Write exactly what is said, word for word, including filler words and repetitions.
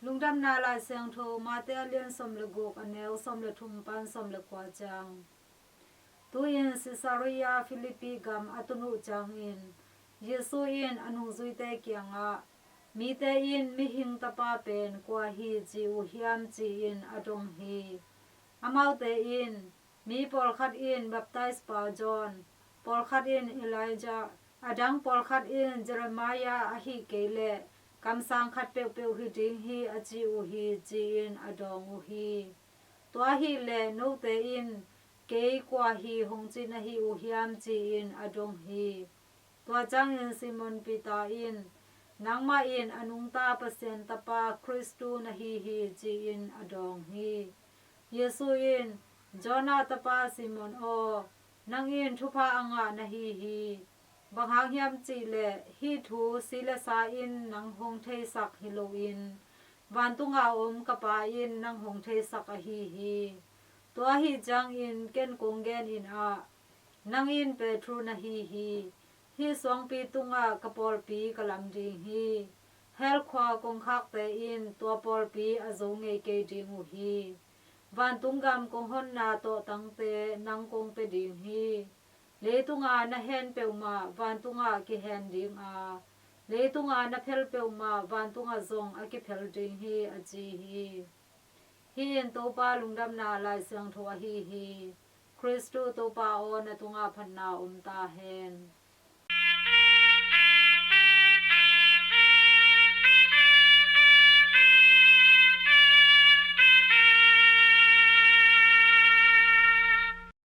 Lungdamna Lai Siangtho Mate a lian sawm le guk, a neu sawm le thum pan sawm le kua ciang. Tu-in Caesarea Philippi gam a tun uh ciangin Jesu in a nungzuite kiangah, "Mite in Mihing Tapa pen kua hi ci uh hiam?" ci-in a dong hi. Amaute in, "Mi pawlkhat in baptise pa John, pawlkhat in Elijah, a dang pawlkhat in Jeremiah ahih kei leh kamsang khat peuhpeuh hi ding hi," a ci uh hi, ci-in a dawng uh hi. Tua ahih leh note in, "Kei kua hi hong ci na hi uh hiam?" ci-in a dong hi. Tua ciangin Simon Peter in, "Nangmah in a nungta Pasian Tapa Khristu na hi hi," ci-in a dawng hi. Jesu in, "Jonah tapa Simon aw, nang in thupha a ngah na hi hi. Bang hang hiam cih leh hih thu si le sa in nang hong theisak hi loin, vantunga om ka Pa in nang hong theisak ahi hi. Tua ahih ciangin ken kong genin ah, nang in Petrus na hi hi. Hih suangpi tungah ka pawlpi ka lam ding hi. Hell khua kongkhakte in tua pawlpi a zo ngei kei ding uh hi. Vantung gam kong honna tawhtangte nang kong pia ding hi. Leitunga na hen peuhmah vantungah kihen ding a, leitunga na phel peuhmah vantungah zong a kiphel ding hi," a ci hi. Hih in Topa Lungdamna Lai Siangtho ahi hi. Khristu Topa aw, na tungah phatna om ta hen.